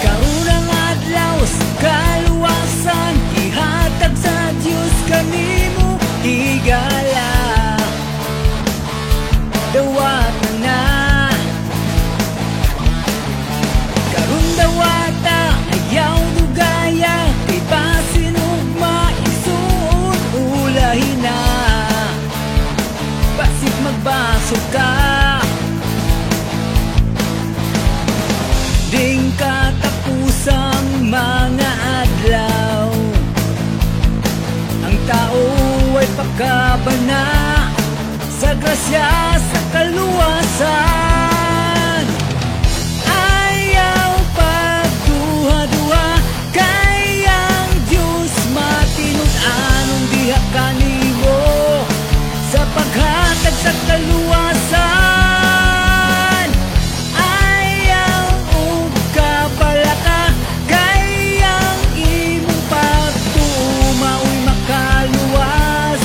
Karon ang adlaw sa kaluwasan, gihatag sa Dios kanimo, higala. Dawata na. Karon dawata, ayaw dugaya, kay basin ugma igsuon ulahi na. Basig magbasol ka. Ding katapusang mga adlaw, ang tao ay pakabana sa grasya sa kaluwasan. Ayaw pagduha-duha, kay ang Diyos matinud-anong diha kanimo sa paghatag sa kaluwasan. Ayaw og kabalaka, kay ang imong pagtuo mao'y makaluwas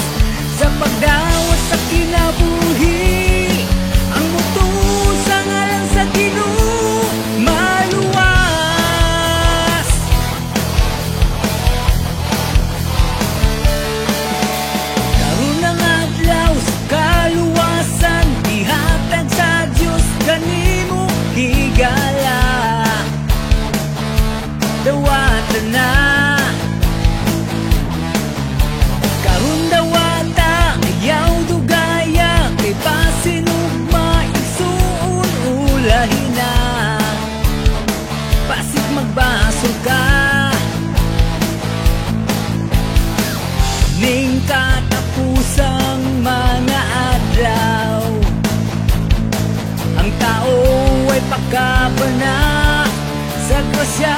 sa pagdawat sa kinabuhi. Ang mutuo sa ngalan sa Ginoo maluwas. Karon ang adlaw sa kaluwasan, gihatag sa Dios kanimo, higala. Dawata na. Karon dawata, ayaw dugaya, kay basin ugma igsuon ulahi na. Basig magbasol ka. Ning katapusang mga adlaw, ang tao ay pakabana sa grasya.